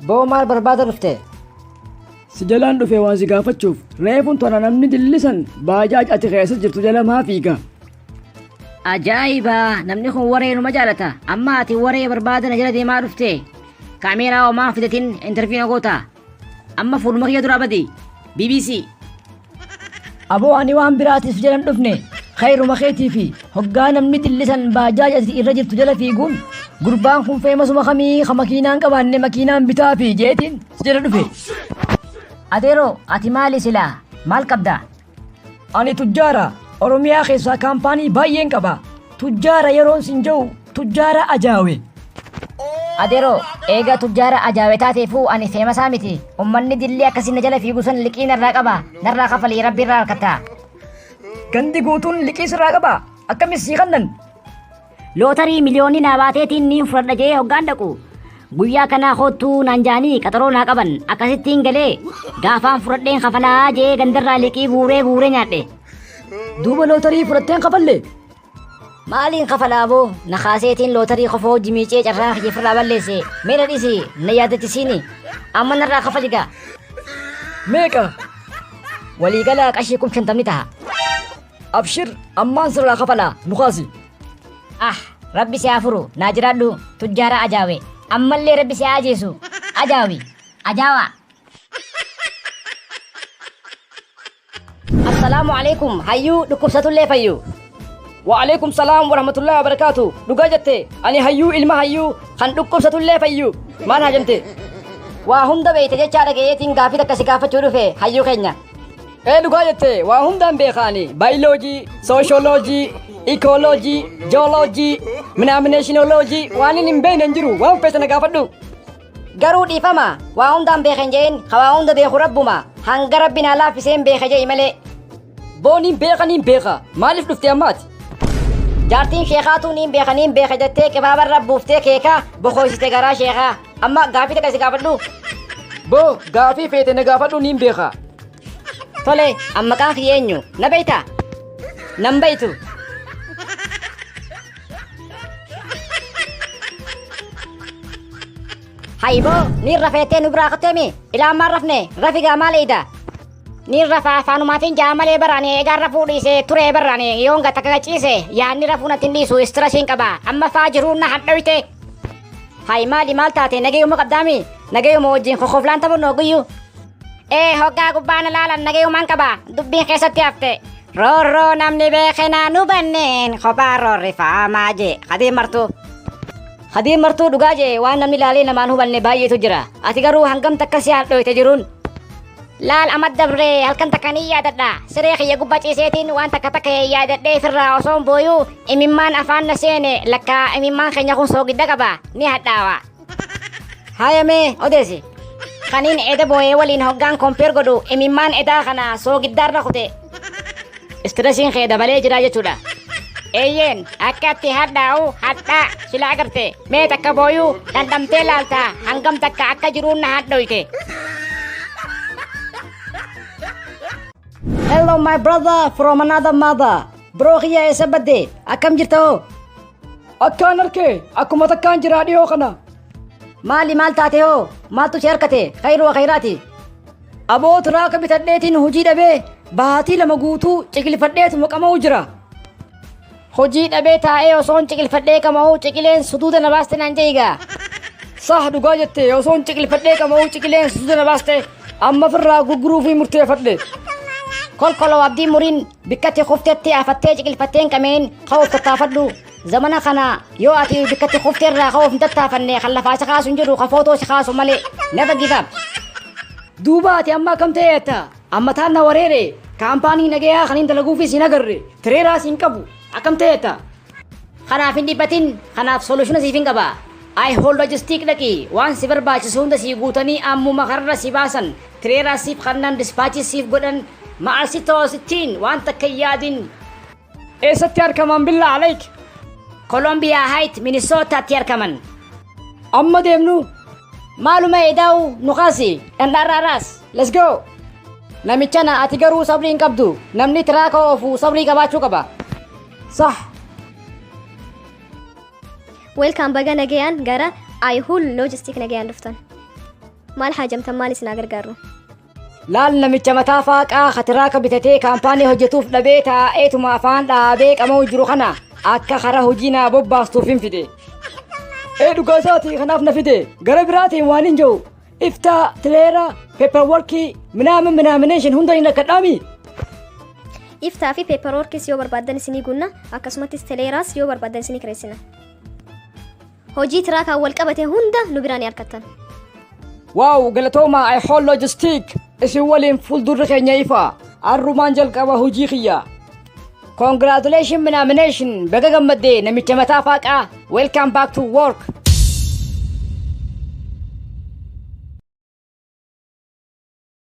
Boo maal barbaada dhufte? Si jalaan dhufe waan si gaafachuuf. Reefun tana namni dillisan baajaaj ati keessa jirtu jala maa fiiga? Ajaa'iba! Namni kun waree numa jaalata. Amma ati waree barbaada na jala deemaa dhufte. Kaameeraa homaa fidatin interview na goota. Amma fuuluma kiyya duraa badi. BBC. Aboo ani waan biraatiif jalan dhufne khayruma keetii fi hoggaa namni dillisan baajaaj ati irra jirtu jala fiiguun gurbaan kun feemasuma kamii ka makiinaan qabaanne makiinaan bitaa fi jeetiin si jala dhufe. Adeeroo ati maali silaa? Maal qabda? Ani tujjaara Oromiyaa keessaa kaampaanii baay'een qaba. Tujjaara yeroon sin jedhu tujjaara ajaawe. Adeeroo eega tujjaara ajaawe taateefuu ani feemasaa miti. Ummanni dilli akkasii na jala fiigu san liqii narraa qaba. Narraa kafalii rabbi irraa harkatta. Gandi guutuun liqii sirraa qaba. Akkamis sii kannan? Lootarii miliyoonni naa baateetiin niin fudhadha jee hoggaan dhaqu. Guyyaa kanaa koottuu naan jaanii qaxaroo naa qaban akkasittiin galee gaafaan fudhadheen kafalaa jee gandarraa liqii guuree guuree nyaadhe. Duuba lootarii fudhatteen kafalle? Maaliin kafalaa boo na kaaseetiin lootarii kofoo jimiicee carraa kiyya ofirraa balleesse mee na dhiisi na yaadachisiini amma narraa kafali gaa. Meeqa? Waliigala qarshii 50,000 taha. Abshir ammaan sirraa kafalaa nu kaasi. Ah rabbi si haa furu naa jiraadhu tujjaara ajaawe ammallee rabbi si haa ajeesu ajaawi ajaawaa. Assalaamu alaikum hayyuu dhukkubsatullee fayyu. Wa'alaikum salaam warahmatullahi wabarakaatu. Dhugaa jette ani hayyuu ilma hayyuu kan dhukkubsatullee fayyu. Maal hajamte? Waa hunda beeyte jechaa dhagayeetiin gaafii takka si gaafachuu dhufe hayyuu keenya. Ee dhugaa jette waa hundaan beeka ani. Baayoloojii, sooshooloojii, ikooloojii, jooloojii, minaamineshinooloojii waan inni hin beekne hin jiru waan feete na gaafadhu. Garuu dhiifama waa hundaan beeka hin jedhin ka waa hunda beeku rabbuma hanga rabbi naa laaffiseen beeka jedhi malee. Booniin beeka niin beeka maaliif dhufte ammaati? Jaartiin sheekaatuu niin beeka niin beeka jettee qibaabarra buuftee keeka bokoysite garaa sheekaa. Amma gaafii takka si gaafadhu. Boo gaafii feete na gaafadhu niin beeka. Tole, an maqaan kiyya eenyu? Na beektaa? Nan beektu. Hayboo, niin rafeettee nu biraa kotteemi? Ilaa ammaan rafne, rafi gaa maal eeyda? Niin rafa afaanumaatiin ja'a malee barani eegaan rafuu dhiise turee barani yoon gata takka ciise yaadni rafuu natti hin dhiisu istirasiin qaba amma faa jiruun na hadhoyte. Hay maali maal taate nagayuma qabdaami nagayuma wajjin kokoflaan taphannu hoguyyuu. Ee hoggaa gubbaa na laalan nagayumaan qaba dubbiin keessatti hafte. Roorroo namni beeke naan hubanneen kophaa roorrifaamaa jee Khadiir Martuu. Khadiir Martuu dhugaa jee waan namni laalee namaan hubanne baay'eetu jira. Ati garuu hangam takka si hadhooyte jiruun. Laal amma dabree halkan takka ni yaadadha. Siree kiyya gubbaa ciiseetiin waan takka takka yaadadhee firraa osoon booyuu imimmaan afaan na seene lakkaa imimmaan keenya kun soogidda qaba ni hadhaawa. Haaya mee odeessi. Kaniin eda booyee waliin hoggaan kompeer godhu imimmaan edaa kana soogiddaarra kute. Istiresiin kee dabalee jira jechuudha. Eeyyeen akka itti hadhaa'u hadhaa sila agarte mee takka booyuu dhandhamtee laalta hangam takka akka jiruun na hadhoyte. Hello my brother from another mother. Bro kiyya eessa badde? Akkam jirta hoo? Akkaan harkee akkuma takkaan jiraa dhiyoo kana. Maali maal taate hoo? Maaltu si harkate? Khayruu khayraati. Aboo tiraaka bitadheetiin hojii dhabee baatii 2 guutuu ciqilfadheetuma qama'u jira. Hojii dhabee taa'ee osoon ciqilfadhee qama'uu ciqileen suduuda na baaste naan je'igaa. Sah dhugaa jette osoon ciqilfadhee qama'uu ciqileen suduuda na baaste amma firraa gurguruufii murteeffadhe. Kolkoloo abdii muriin bikkatti kuftetti afattee ciqilfatteen qameen ka'uuf tattaafadhu. Zamana kana yoo ati bikkatti kufteerraa ka'uuf hin tattaafanne kan lafaa si kaasu hin jiru kan footoo si kaasu malee. Never give up. Duuba ati amma akkam ta'e jetta? Amma taan na wareere kaampaanii nagayaa kan hin dalaguufis hin agarre tireeraas hin qabu akkam ta'e jetta? Kanaaf hin dhiphatin kanaaf solushina siif hin qaba. I hold logistic dhaqi waan si barbaachisu hunda sii guutanii ammuma karra si baasan tireeraa siif kannan dispaachi siif godhan ma'arsitoo sittiin waan takka hin yaadin. Eessatti argaman billaa aleek? Columbia Heights, Minnesotaatti argaman. Amma deemnu. Maaluma edaa'u nu kaasi dhandhaarraaraas. Let's go. Namichana ati garuu sabrii hin qabdu. Namni tiraaka oofu sabrii qabaachuu qaba. Sah. Welcome baga nagayaan gara Ayhul Logistic nagayaan dhuftan. Maal haajamtan, maal isin haa gargaarru? Laal, namicha mataa faaqaa ka tiraaka bitatee kaampaanii hojjetuuf dhabee taa'eetuma afaan dhaabee qama'u jiru kana akka karaa hojii naa bobbaastuuf hin fide. Ee, dhugaa isaati, kanaaf na fide. Gara biraatiin waan hin jiru. Iftaa, trailer, paperworkii, minaamin minaamination hunda hin akkadhaami. Iftaa fi paperworkis yoo barbaaddan isinii gunna, akkasumattis traileras yoo barbaaddan isinii kireessina. Hojii tiraakaan wal qabate hunda nu biraa ni argattan. Wow, galatooma Ayhool Logistic, isin waliin fuuldurri keenya ifa. Arrumaan jalqaba hojii kiyya. Congratulation minaamination, baga gammaddee namicha mataa faaqaa. Welcome back to work.